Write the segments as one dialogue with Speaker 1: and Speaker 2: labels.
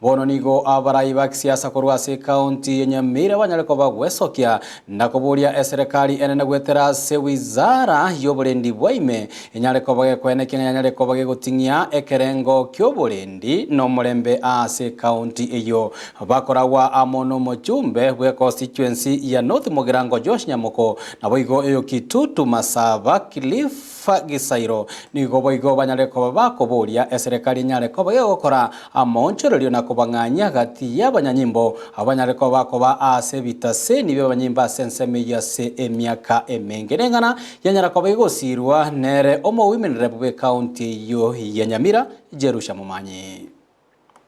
Speaker 1: Bono nigo abarai ba kisiasa korwa ase ekaunti ya Nyamira banyare koba gwesokia na koboria eserekari enene gwetera ase wizara y'oborendi bwa ime enyare koba gekwenekia ng'a yanyare koba gegoting'ia ekerengo ki'oborendi na omorembe ase ekaunti eyio. Bakoragwa amo nomochumbe bwe constituency ya North Mugirango Josh Nyamoko naboigo oyo Kitutu Masaba Cliff Gisairo nigo boigo banyare koba bakoboria eserekari enyare koba gegokora amaonchorerio na kobang'anyia gati y'abanyanyimbo abanyare koba bakoba ase ebitaseni bi'abanyimbo ase ensemo eyio ase emiaka emenge. Neng'ana yanyara koba egosirwa nere omowomen rep bw'ekaunti eyio ya Nyamira Jerusha Momanyi.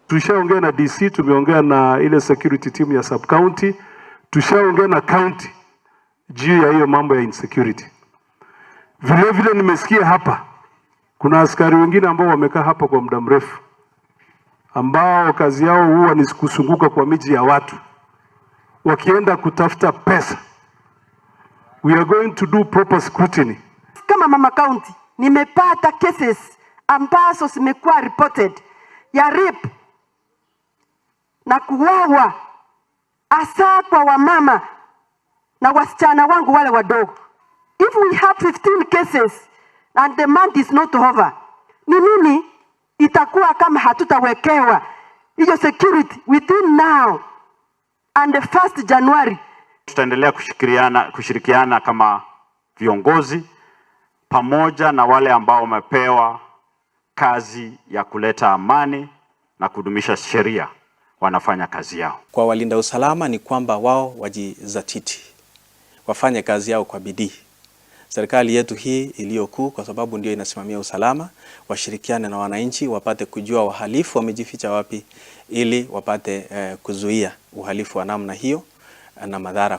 Speaker 2: Tushaongea na DC, tumeongea na ile security team ya sub county, tushaongea na county juu ya hiyo mambo ya insecurity. Vile vile nimesikia hapa kuna askari wengine ambao wamekaa hapa kwa muda mrefu ambao kazi yao huwa ni kuzunguka kwa miji ya watu wakienda kutafuta pesa. We are going to do proper scrutiny.
Speaker 3: Kama mama county nimepata cases ambazo zimekuwa reported ya rape na kuuawa hasa kwa wamama na wasichana wangu wale wadogo. If we have 15 cases and the month is not over, ni nini itakuwa kama hatutawekewa hiyo security within now and the first January?
Speaker 4: Tutaendelea kushirikiana kama viongozi pamoja na wale ambao wamepewa kazi ya kuleta amani na kudumisha sheria, wanafanya kazi yao.
Speaker 5: Kwa walinda usalama ni kwamba wao wajizatiti, wafanye kazi yao kwa bidii. Serikali yetu hii iliyokuu, kwa sababu ndio inasimamia usalama, washirikiane na wananchi wapate kujua wahalifu wamejificha wapi, ili wapate kuzuia uhalifu wa namna hiyo na madhara kwa